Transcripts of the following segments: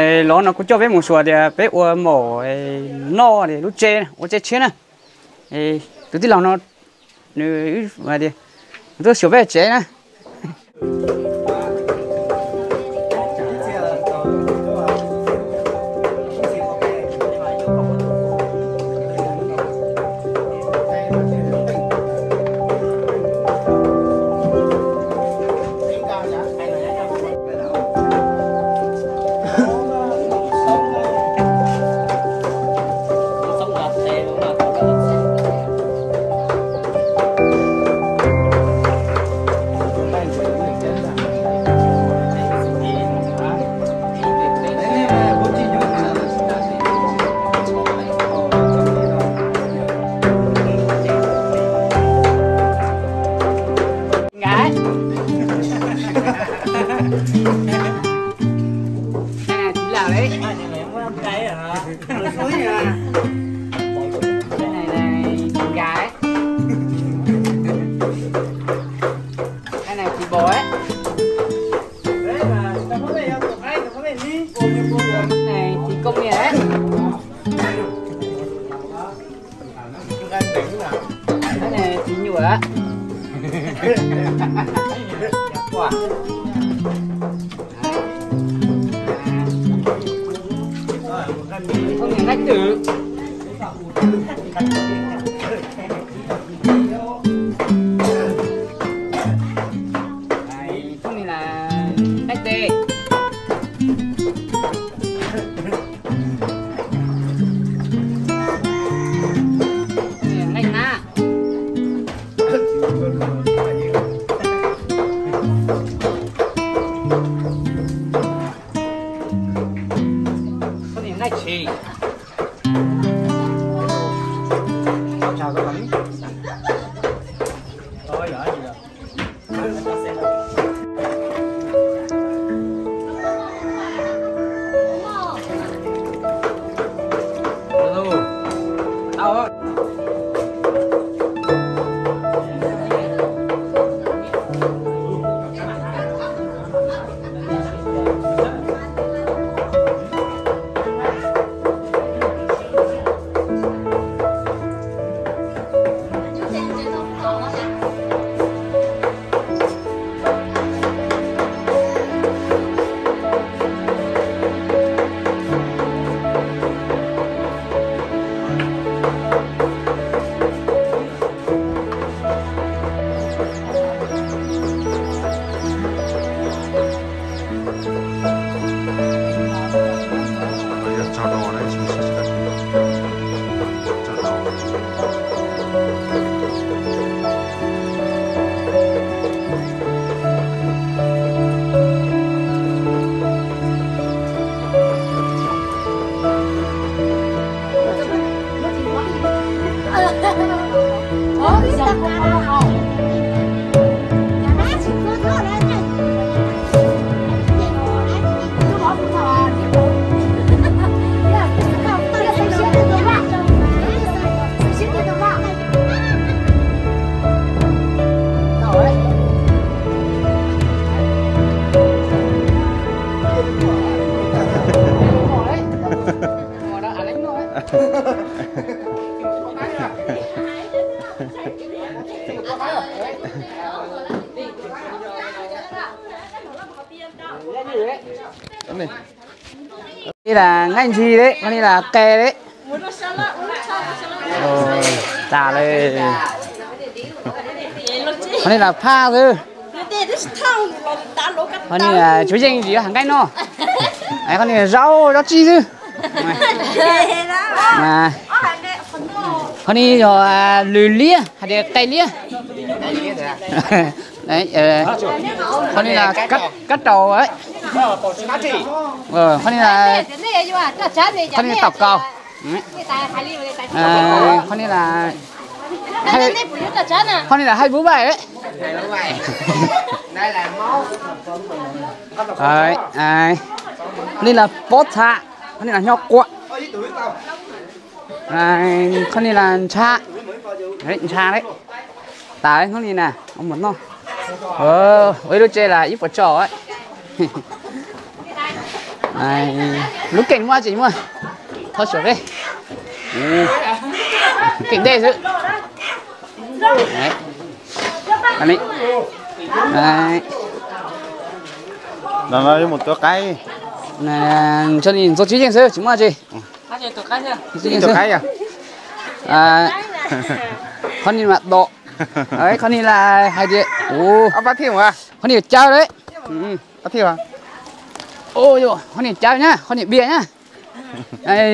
Los no kuv coj peb mus xyuas tias peb ua maum noj lub tsev, ua tsev tshiab na. Tus tij laug no nws tias nws tuaj xyuas peb tsev na. Li las nqaij ntsis li, qhov ni las qe li. Tas li. Qhov ni las phaj xwb. Qhov ni tsuav yeej tsis yuav hais nqaij no. Qhov ni zaub zaub tsib xwb. Qhov ni yog lws liab hais tias qe liab. Qhov ni las kab raus. Qhov ni las, qhov ni las taum kaus. Qhov ni las, qhov ni las haj vub vaij. Qhov ni las pob txha. Qhov ni las nyob quaj. Qhov ni las ntsha, ntsha li. Tas hnub li na, ua mus noj. Ua ib lub tsev las ib puas tso. Lub keem muaj tsis muaj, thov xyuas peb. Keem dej xwb. Ntawm no yuav mus tua qaib. Ntxuav tsis yeej xwb tsis muaj tsis. Tua qaib. Qhov ni mas dom, qhov ni las hais tias, qhov ni caw lawm. Qhov ni caw na, qhov ni biag na.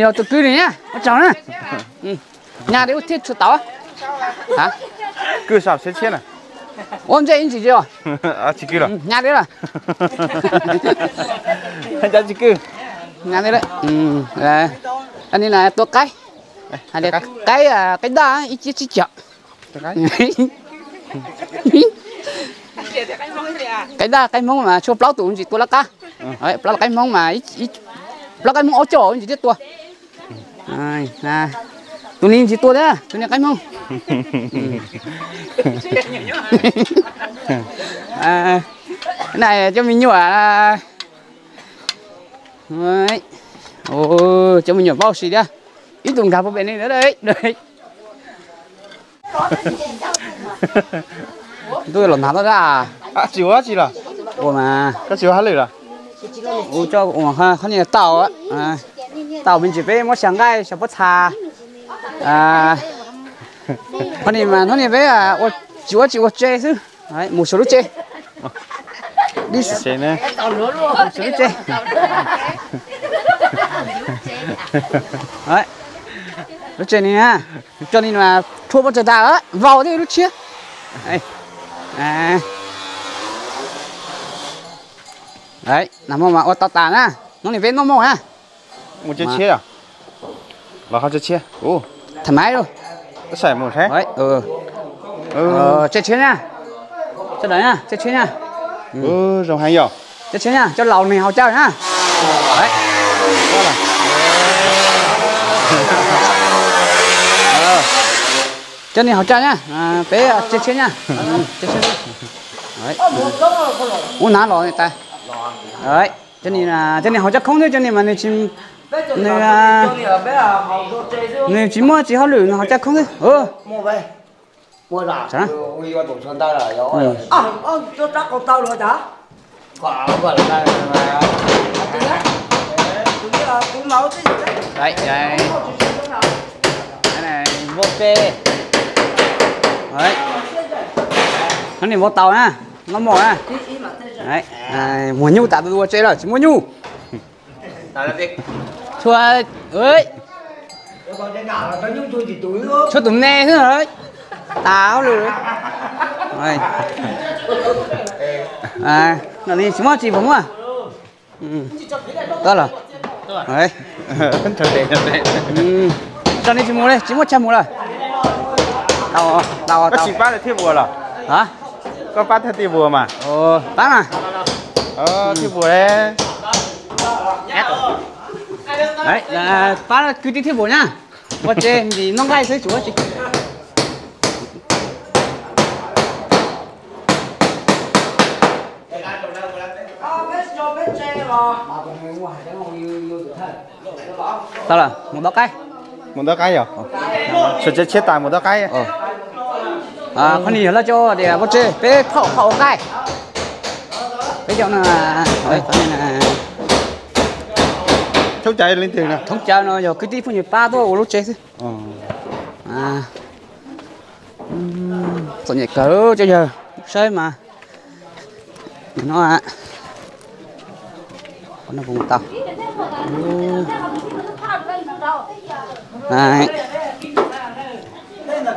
Yog tus kwv li na, ua tsaug na. Nyas li ua thiaj tshua tau. Kwv saum siab tshiab na. Ua ntsej ib ntsis os. Tsis kwv los? Nyas li lawm. Tsis kwv. Nyas li lawm. Ni na tua qaib. Hais tias qaib, qaib daj ib ciab tsib caug. Qaib daj qaib Hmoob mas tshuav plaub tus ntsis tua lawv qab. Plaub qaib Hmoob mas, plaub qaib Hmoob ob coj ntsis thiaj tua. Tus ni ntsis tua thiab tus ni qaib Hmoob. Na cov me nyuam, cov me nyuam paub si thiab. Ib tug nkag puag pem ni. Ntuj los hnav toj dab. Tsis ua tsis los? Ua mas. Koj tsis ua hauj lwm los? Qhov ni tau, tau me ntsis peb muab xyaw nqaij xyaw pob txha. Qhov ni mas hnub ni peb tsis ua tsis ua tse xwb. Mus xyuas lub tsev. Lub tsev ni na, tso ni mas rhuav pob txha tas vau thiab lub tshiab. Nag hmo mas ua tau tas na, hnub ni peb noj mov na. Mus tse tshiab os? Los ho tse tshiab. Tham maiv lug. Tse tshiab na. Tse tshiab na. Zoo heev yog. Tse tshiab na, cov laus neeg haus cawv na. Cov neeg haus cawv na, peb tse tshiab na. Ub, hnav los tas. Cov neeg haus cawv khoob xwb, cov neeg mas nws, nws tsis muaj tsis hauj lwm, nws haus cawv khoob xwb. Hnub ni vau tau na, noj mov na. Muag nyuj tas ua tse lawm tsis muaj nyuj. Tshuav, tshuav tus me xwb, tas hauj lwm. Tsis muaj tsis puas muaj. Tso nej tsis mus li, tsis muaj chaw mus lawm. Koj tsis pab thiaj vuas los? Koj pab thiaj vuas mas. Pab mas. Thiaj vuas. Pab kwv tij thiaj vuas na. Ua tse ntim noj nqaij xwb tsis muaj tsis. Tau lawm, mus dob qaib. Mus dob qaib yog? Sawv tsev tshiab tas mus dob qaib. Qhov ni yog lawv cov tias ua tse peb phauj phauj ua nqaij. Peb cov no, thoob cawv leej twg no? Thoob cawv no yog kwv tij phooj ywg pab tuaj ua lub tsev xwb. Txom nyem kawg cov yawg, saib mas. No, tau.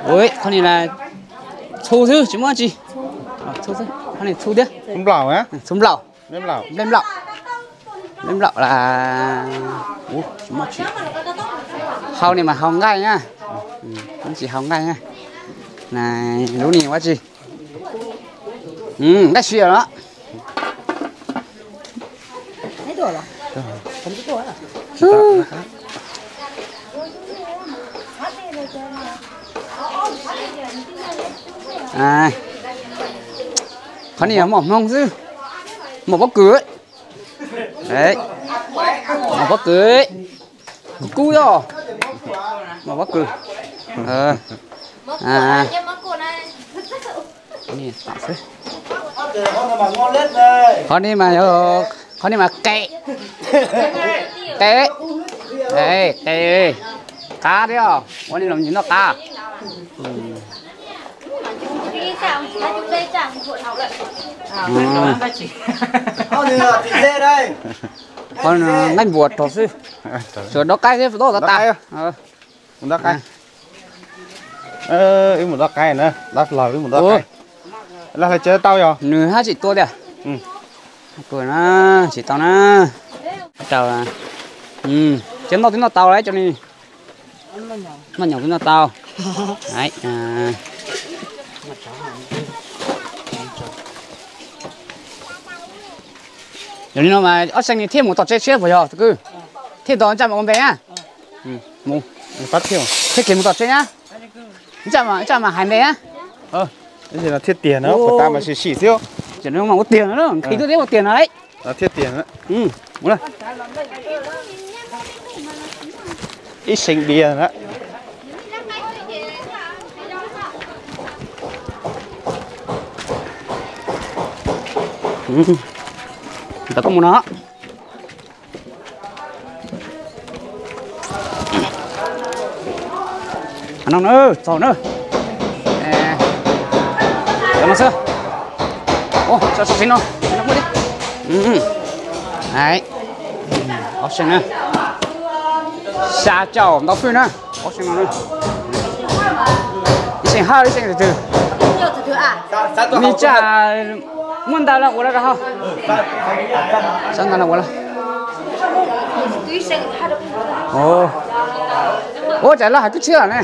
Qhov ni txhu xwb tsis muaj tsi. Txhu xwb, qhov ni txhu thiab. Txhu nplaum, nplaum. Nplaum, nplaum, nplaum las. Tsis muaj tsi. Hau ni mas hau nqaij na. Tsis hau nqaij na. Lub ni ua tsi? Nqaij siav los. Qhov ni mom hmoo xwb, mom pob kws. Mos pob kws, kub kub yog. Mos pob kws. Qhov ni mas, qhov ni mas qe, qe, qe, qab thiab, ua li los noj qab. Qhov nqaij npuas rog xwb, tsuas dob qaib thiab dob tas tas. Mus dob qaib. Wb mus dob qaib na, dob laug wb mus dob qaib. Los hlais tsev tau yog? Nws haj tseem tua tiag. Tsis tau na. Tau, cov noj twb noj tau lawm cov ni. Noj nyoos twb noj tau. Yog li no mas ob seem ni thiaj mus tom tsev tshiab puas yog tus kwj? Thiaj tau ntsaj mas ua npe na. Mus, thiaj kiag mus tom tsev na. Ntsaj mas hais npe na. Thiaj tiag na, puas tas mas sim sim xwb. Ces no mas ua tiag no, nqhis twb ua tiag no. Thiaj tiag. Ib seem dias na. Tau koj mus no. No na, txaus na. Cov no xwb. Tso tso tsev no, muaj li. Ob seem na. Xya caum ntau fwj na. Ob seem no na. Ib seem haj ib seem twg twg. Ni tsam muaj ntau los ua lawm rau hauj. Sab ntau los ua lawm. Ua cas laj hais kub tshiab ne.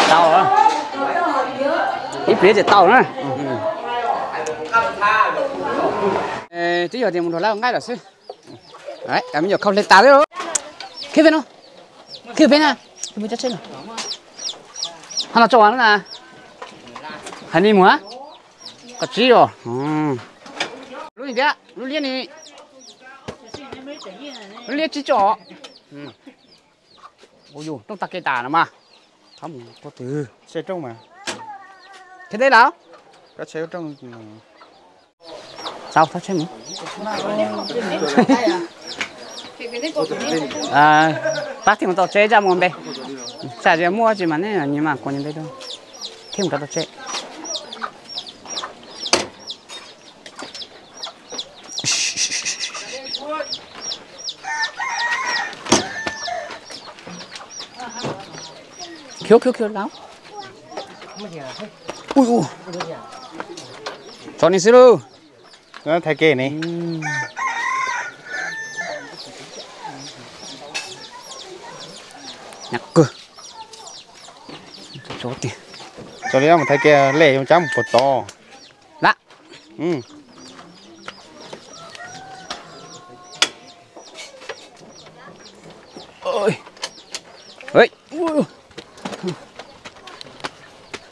Tau, ib pliag ces tau na. Twb yog tias mus nrog lawv nqaij lawm xwb. Cov me nyuam khau hle tas li. Khiav peb no, khiav peb na, khiav peb cab tsheb no. Ho no tso na. Hais ni mus a. Qab tsib os. Lub ni thiab, lub liab ni. Lub liab tsib tso. Ua yus rooj tag kev tas no mas. Thab mus tua twg? Tsheb rooj mas. Khiav teb lawm. Kab tsheb rooj. Txaus, thab tsheb mus. Pab thiaj mus tom tsev, zaj mus npe. Tsam tias muaj tsis mas nej nyias mas kuv nyias npe rau. Thiaj mus rau tom tsev. Khiav khiav khiav lawm. Ui, tso ni xwb lauj. Thaiv ke ni. Nyab kawg. Tso li mus thaiv ke lej yoo cab mus puas tod. Lawm.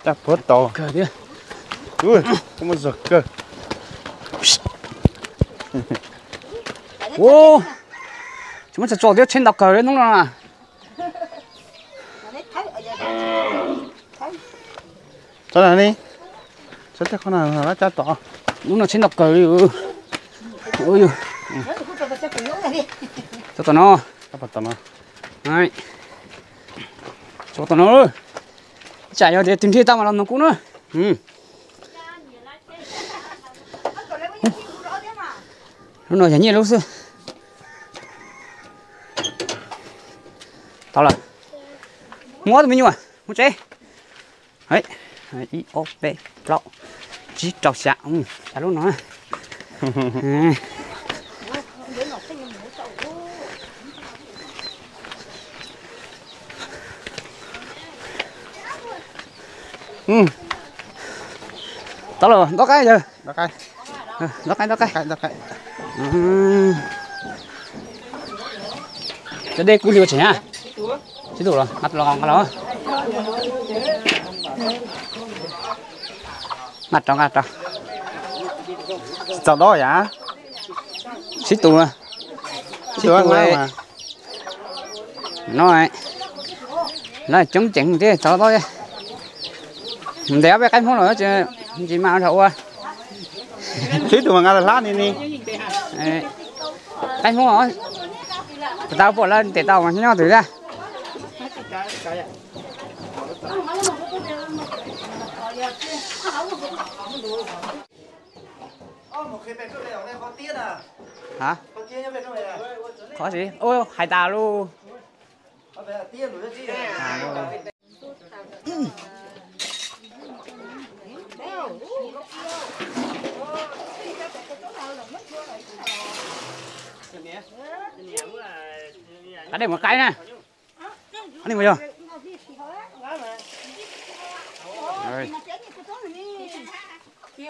Cab puas tod. Kawg thiab. Muaj zog kawg. Tsis muaj tso tso thiab, tsheb ntau kawg li hnub no na. Tso na ni. Tso tej qhov no cab tod. Hnub no tsheb ntau kawg li. Tso tom no. Tso tom no. Tsam yog tias tus nrig tau mas los nug kuv na. Lub no yog nyiaj lub xwb. Tau lawm. Muab tus me nyuam mus tsev. Ib ob peb plaub tsib rau xya, xya lub no. Tau lawm, ntov qaib yawg. Ntov qaib, ntov qaib. Cov dej kuj li ua tseem na. Sib tug los nqa los nqa los. Nqa rau nqa rau. Txaus ntau yam. Sib tug, sib tug no. Lawv coob ceev thiab txaus ntau. Ntes ob peb qaib Hmoob los tsis mas ua. Sib tug mas nqa hlab ni ni. Qaib Hmoob, tau pom lawv ntes tau mas nyob twg thiab. Qhov tsis, hais tas lus. Qab dej mus qaib na.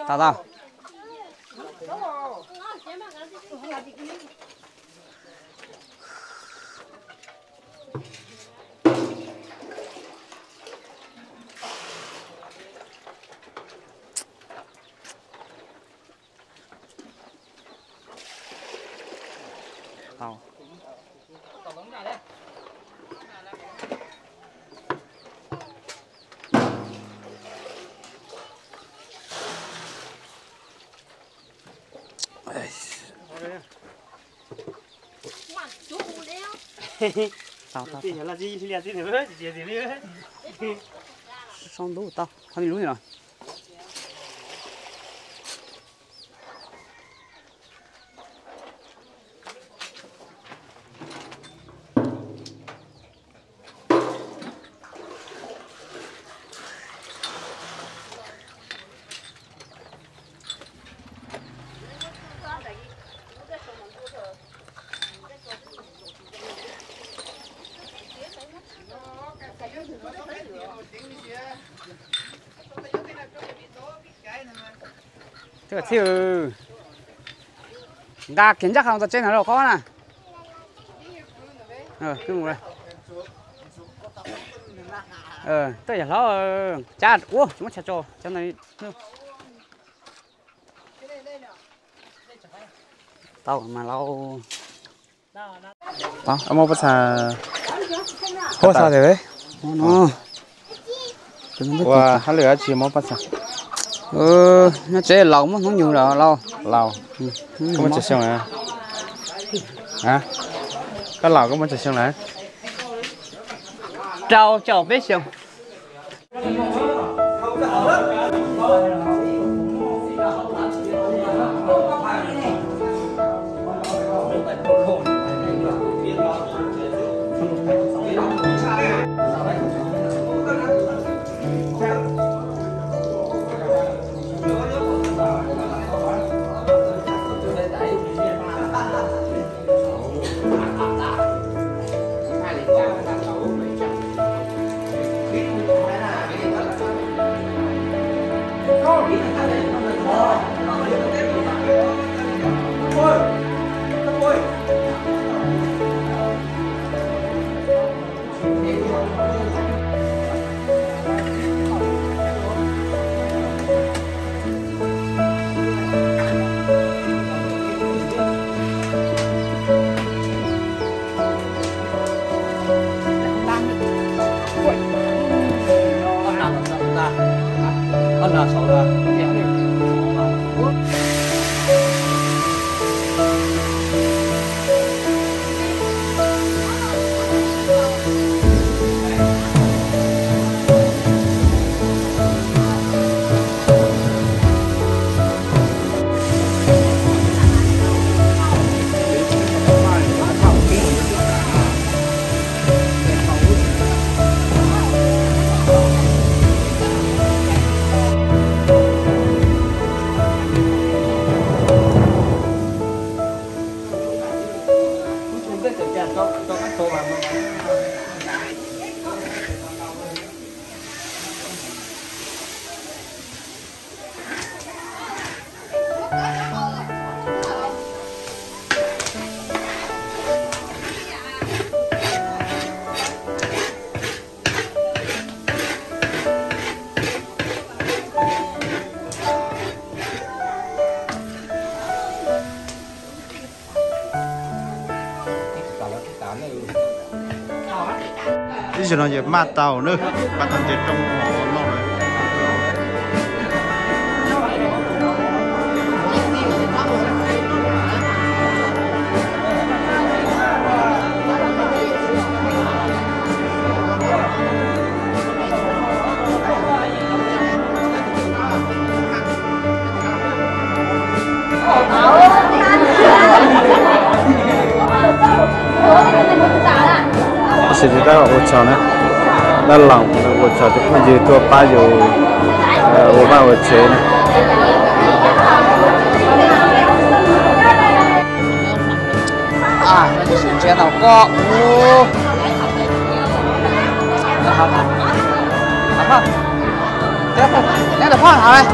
Tau tau. Tau, tau, tau. Sau ntub tau, qhov me lub no. Txhij, nqa kiag ncaj qha mus txog tsev ntawd los qhov na. Twb yog hlob, cab ua tsis muab chaw tso cov ntawd. Tau mas lauj. Muab pob txha, pob txha tiag. Ua hab lwm dab tsi muab pob txha? Nyob tsev laus muab hnub nyoog lawm lauj. Laus, koj muaj tsawg xyoo lawm? Koj laus koj muaj tsawg xyoo lawm? Rau caum peb xyoos. Ib zaug no ces maj tau na, pab tau nce roob no lawm. Tab sis tab tom ua tsaug na, dab laug ua tsaug rau phooj ywg tuaj pab yus ua vaj ua tsev na. Ntsia tau koj ub. Neb tau phoj hauv.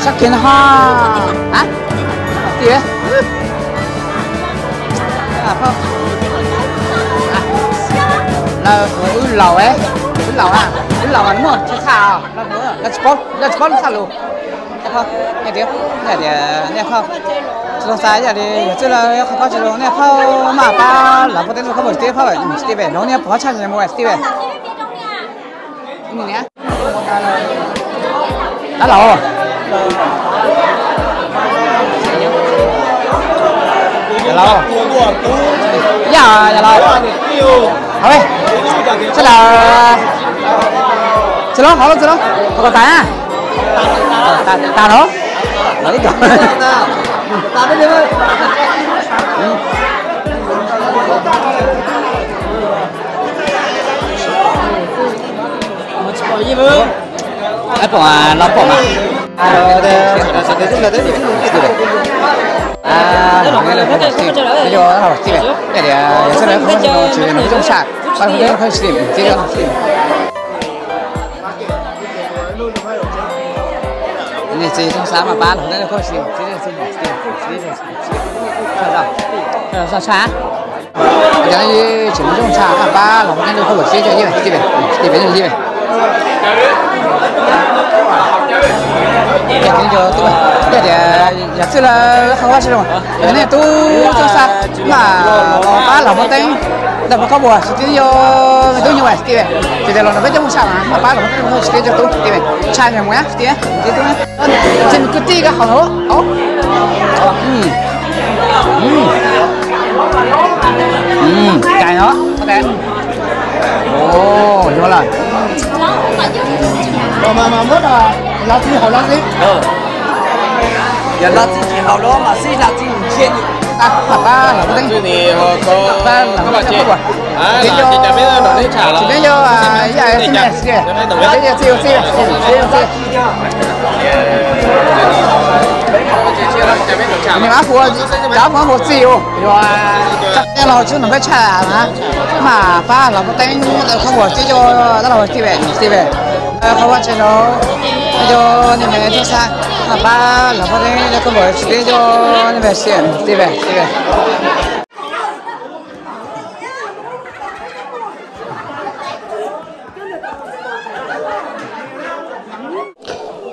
Sab kiag no ho. Tim, lawv wb laus, wb laus, wb laus mas muaj tshaj tshaj, lawv tsis paub, lawv tsis paub lub txhaj lus. Tias nej phauj, tsis tau xav ib yam li yog txwj laug qhov koj tsis los nej phauj maj pab lawv pov teeb rau koj mus tib phauj, tsis tib pem no nej pov tshaj mus tib pem. Dab laug, yog laus, yog laus, sawv daws, tsis los hauv, tsis los hauv, tas na, tas lawm, los ib co. Pom los pom mas. Niam txiv zoo xav mas pab los nej, zoo xav. Cov no tseem zoo tshaj, pab los nej lub khaub luam siab cov yeej tib pem, tib pem yeej tib pem. Yog tias yog txwj laug qhov vaj tsis zoo, yog nej tub txoj xav mas los pab los muaj teeb, los pab khaub luam tsis tib yo, tub nyuj tib pem, ces tias los no peb coob mus tshaj mas pab los muaj teeb tsis tib yo tub tib pem, tshaj yog mus tib tub. Ces nws kwv tij koj hauv no. Cais no. Yuav lawm. Yog laj txi tsis haus los mas xij laj txi ntsia. Pab los muaj teeb, pab los muaj teeb, tsis teb yo, ib yam txij me txij, txij txij. Nws mas hu, cov hu hu txij ua, yuav txaj los tsis nws peb tshaj na, mas pab los muaj teeb, khaub hu tib yo, tab los tib pem tib pem, khaub hu tsis los, yo, nej me tub xav, mas pab los muaj teeb, khaub hu tsis teb yo, nej me siam tib pem tib pem.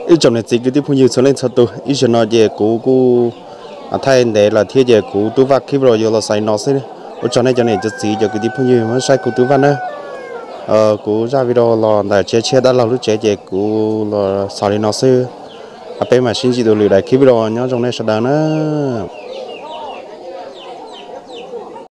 Ib tsoom niam txiv kwv tij phooj ywg txhua leej txhua tus, ib zaug no ces kuv kuj thaij ntev lawm thiab ces kuv tub Vaj khib los yuav los xaus li no xwb. Ua tsaug nej cov niam cov txiv cov kwv tij phooj ywg muab saib kuv tub Vaj na. Kuv zaj video los ntawm tsev tshiab dab laug lub tsev ces kuv los xaus li no xwb. Peb mam sib ntsib dua lwm daim clip video, nyob zoo nej sawv daws na.